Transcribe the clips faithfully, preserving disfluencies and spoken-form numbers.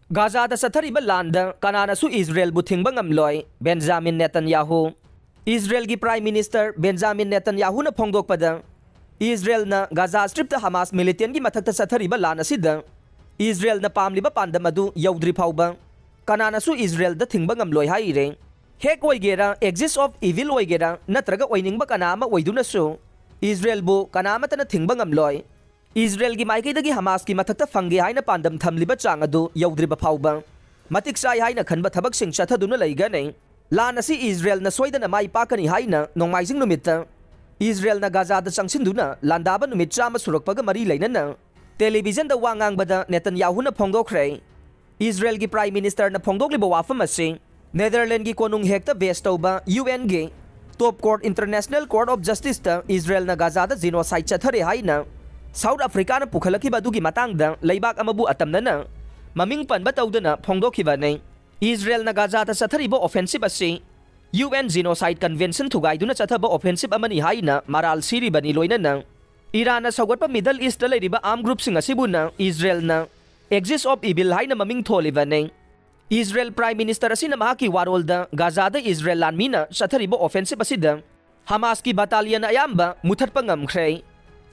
ꯒꯥꯖꯥꯗ ꯆꯠꯊꯔꯤꯕ ꯂꯥꯟꯗ ꯀꯅꯥꯅꯁꯨ ꯏꯖꯔꯦꯜꯕꯨ ꯊꯤꯡꯕ ꯉꯝꯂꯣꯏ, Benjamin ꯅꯦꯇꯟꯌꯥꯍꯨ꯫ ꯏꯖꯔꯦꯜꯒꯤ prime minister Benjamin ꯅꯦꯇꯟꯌꯥꯍꯨꯅ ꯐꯣꯡꯗꯣꯛꯄꯗ, ꯏꯖꯔꯦꯜꯅ Gaza strip ꯍꯃꯥꯁ ꯃꯤꯂꯤꯇꯦꯟꯒꯤ ꯃꯊꯛꯇ ꯆꯠꯊꯔꯤꯕ ꯂꯥꯟ ꯑꯁꯤꯗ ꯏꯖꯔꯦꯜꯅ ꯄꯥꯝꯂꯤꯕ ꯄꯥꯟꯗꯝ ꯑꯗꯨ ꯌꯧꯗ꯭ꯔꯤ ꯐꯥꯎꯕ ꯀꯅꯥꯅꯁꯨ ꯏꯖꯔꯦꯜꯗ ꯊꯤꯡꯕ ꯉꯝꯂꯣꯏ ꯍꯥꯏꯔꯦ꯫ ꯍꯦꯛ ꯑꯣꯏꯒꯦꯔꯥ, ꯑꯦꯛꯁꯤꯁ ꯑꯣꯐ ꯏꯚꯤꯜ ꯑꯣꯏꯒꯦꯔꯥ, ꯅꯠꯇ꯭ꯔꯒ ꯑꯣꯏꯅꯤꯡꯕ ꯀꯅꯥ ꯑꯃ ꯑꯣꯏꯗꯨꯅꯁꯨ ꯏꯖꯔꯦꯜꯕꯨ ꯀꯅꯥ ꯑꯃꯠꯇꯅ ꯊꯤꯡꯕ ꯉꯝꯂꯣꯏ꯫ ꯏꯖꯔꯦꯜꯒꯤ ꯃꯥꯏꯀꯩꯗꯒꯤ ꯍꯃꯥꯁꯀꯤ ꯃꯊꯛꯇ ꯐꯪꯒꯦ ꯍꯥꯏꯅ ꯄꯥꯟꯗꯝ ꯊꯝꯂꯤꯕ ꯆꯥꯡ ꯑꯗꯨ ꯌꯧꯗ꯭ꯔꯤꯕ ꯐꯥꯎꯕ ꯃꯇꯤꯛ ꯆꯥꯏ ꯍꯥꯏꯅ ꯈꯟꯕ ꯊꯕꯛꯁꯤꯡ ꯆꯠꯊꯗꯨꯅ ꯂꯩꯒꯅꯤ꯫ ꯂꯥꯟ ꯑꯁꯤ ꯏꯖꯔꯦꯜꯅ ꯁꯣꯏꯗꯅ ꯃꯥꯏ ꯄꯥꯛꯀꯅꯤ ꯍꯥꯏꯅ ꯅꯣꯡꯃꯥꯏꯖꯤꯡ ꯅꯨꯃꯤꯠꯇ ꯏꯖꯔꯦꯜꯅ ꯒꯥꯖꯥꯗ ꯆꯪꯁꯤꯟꯗꯨꯅ ꯂꯥꯟꯗꯥꯕ ꯅꯨꯃꯤꯠ ꯆꯥꯝꯃ ꯁꯨꯔꯛꯄꯒ ꯃꯔꯤ ꯂꯩꯅꯅ ꯇꯦꯂꯤꯚꯤꯖꯟꯗ ꯋꯥ ꯉꯥꯡꯕꯗ ꯅꯦꯇꯟꯌꯥꯍꯨꯅ ꯐꯣꯡꯗꯣꯛꯈ꯭ꯔꯦ꯫ ꯏꯖꯔꯦꯜꯒꯤ ꯄ꯭ꯔꯥꯏꯝ ꯃꯤꯅꯤꯁꯇꯔꯅ ꯐꯣꯡꯗꯣꯛꯂꯤꯕ ꯋꯥꯐꯝ ꯑꯁꯤ ꯅꯦꯗꯔꯂꯦꯟꯒꯤ ꯀꯣꯅꯨꯡ ꯍꯦꯛꯇ ꯕꯦꯁ ꯇꯧꯕ ꯌꯨ ꯑꯦꯟꯒꯤ top court, international court of ꯖꯁꯇꯤꯁꯇ ꯏꯖꯔꯦꯜꯅ ꯒꯥꯖꯥꯗ ꯖꯤꯅꯣꯁꯥꯏꯠ ꯆꯠꯊꯔꯦ ꯍꯥꯏꯅ ꯁꯥꯎꯠ ꯑꯐ꯭ꯔꯤꯀꯥꯅ ꯄꯨꯈꯠꯂꯛꯈꯤꯕ ꯑꯗꯨꯒꯤ ꯃꯇꯥꯡꯗ ꯂꯩꯕꯥꯛ ꯑꯃꯕꯨ ꯑꯇꯝꯅꯅ ꯃꯃꯤꯡ ꯄꯟꯕ ꯇꯧꯗꯅ ꯐꯣꯡꯗꯣꯛꯈꯤꯕꯅꯤ꯫ ꯏꯖꯔꯦꯜꯅ ꯒꯥꯖꯥꯗ ꯆꯠꯊꯔꯤꯕ ꯑꯣꯐꯦꯟꯁꯤꯞ ꯑꯁꯤ ꯌꯨ ꯑꯦꯟ ꯖꯤꯅꯣꯁꯥꯏꯠ ꯀꯟꯚꯦꯟꯁꯟ ꯊꯨꯒꯥꯏꯗꯨꯅ ꯆꯠꯊꯕ ꯑꯣꯐꯦꯟꯁꯤꯞ ꯑꯃꯅꯤ ꯍꯥꯏꯅ ꯃꯔꯥꯜ ꯁꯤꯔꯤꯕꯅꯤ꯫ ꯂꯣꯏꯅꯅ ꯏꯔꯥꯟꯅ ꯁꯧꯒꯠꯄ ꯃꯤꯗꯜ ꯏꯁꯇ ꯂꯩꯔꯤꯕ ꯑꯥꯔꯝ ꯒ꯭ꯔꯨꯞꯁꯤꯡ ꯑꯁꯤꯕꯨꯅ ꯏꯖꯔꯦꯜꯅ ꯑꯦꯛꯁꯤꯁ ꯑꯣꯐ ꯏꯚꯤꯜ ꯍꯥꯏꯅ ꯃꯃꯤꯡ ꯊꯣꯜꯂꯤꯕꯅꯤ꯫ ꯏꯖꯔꯦꯜ ꯄ꯭ꯔꯥꯏꯝ ꯃꯤꯅꯤꯁꯇꯔ ꯑꯁꯤꯅ ꯃꯍꯥꯛꯀꯤ ꯋꯥꯔꯣꯜꯗ ꯒꯥꯖꯥꯗ ꯏꯖꯔꯦꯜ ꯂꯥꯟꯃꯤꯅ ꯆꯠꯊꯔꯤꯕ ꯑꯣꯐꯦꯟꯁꯤꯞ ꯑꯁꯤꯗ ꯍꯃꯥꯁꯀꯤ ꯕꯇꯥꯂꯤꯌꯟ ꯑꯌꯥꯝꯕ ꯃꯨꯊꯠꯄ ꯉꯝꯈ꯭ꯔꯦ꯫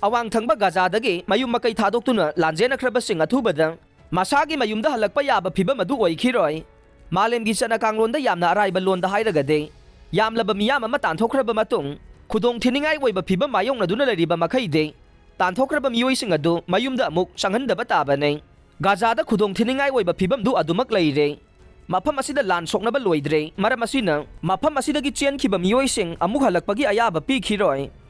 ꯑꯋꯥꯡ ꯊꯪꯕ ꯒꯥꯖꯥꯗꯒꯤ ꯃꯌꯨꯝ ꯃꯀꯩ ꯊꯥꯗꯣꯛꯇꯨꯅ ꯂꯥꯟꯖꯦꯟꯅꯈ꯭ꯔꯕꯁꯤꯡ ꯑꯊꯨꯕꯗ ꯃꯁꯥꯒꯤ ꯃꯌꯨꯝꯗ ꯍꯜꯂꯛꯄ ꯌꯥꯕ ꯐꯤꯕꯝ ꯑꯗꯨ ꯑꯣꯏꯈꯤꯔꯣꯏ꯫ ꯃꯥꯂꯦꯝꯒꯤ ꯆꯠꯅ ꯀꯥꯡꯂꯣꯟꯗ ꯌꯥꯝꯅ ꯑꯔꯥꯏꯕ ꯂꯣꯟꯗ ꯍꯥꯏꯔꯒꯗꯤ, ꯌꯥꯝꯂꯕ ꯃꯤꯌꯥꯝ ꯑꯃ ꯇꯥꯟꯊꯣꯛꯈ꯭ꯔꯕ ꯃꯇꯨꯡ, ꯈꯨꯗꯣꯡ ꯊꯤꯅꯤꯡꯉꯥꯏ ꯑꯣꯏꯕ ꯐꯤꯕꯝ ꯃꯥꯌꯣꯛꯅꯗꯨꯅ ꯂꯩꯔꯤꯕ ꯃꯈꯩꯗꯤ ꯇꯥꯟꯊꯣꯛꯈ꯭ꯔꯕ ꯃꯤꯑꯣꯏꯁꯤꯡ ꯑꯗꯨ ꯃꯌꯨꯝꯗ ꯑꯃꯨꯛ ꯆꯪꯍꯟꯗꯕ ꯇꯥꯕꯅꯤ꯫ ꯒꯥꯖꯥꯗ ꯈꯨꯗꯣꯡ ꯊꯤꯅꯤꯡꯉꯥꯏ ꯑꯣꯏꯕ ꯐꯤꯕꯝꯗꯨ ꯑꯗꯨꯃꯛ ꯂꯩꯔꯦ꯫ ꯃꯐꯝ ꯑꯁꯤꯗ ꯂꯥꯟ ꯁꯣꯛꯅꯕ ꯂꯣꯏꯗ꯭ꯔꯦ꯫ ꯃꯔꯝ ꯑꯁꯤꯅ, ꯃꯐꯝ ꯑꯁꯤꯗꯒꯤ ꯆꯦꯟꯈꯤꯕ ꯃꯤꯑꯣꯏꯁꯤꯡ ꯑꯃꯨꯛ ꯍꯜꯂꯛꯄꯒꯤ ꯑꯌꯥꯕ ꯄꯤꯈꯤꯔꯣꯏ꯫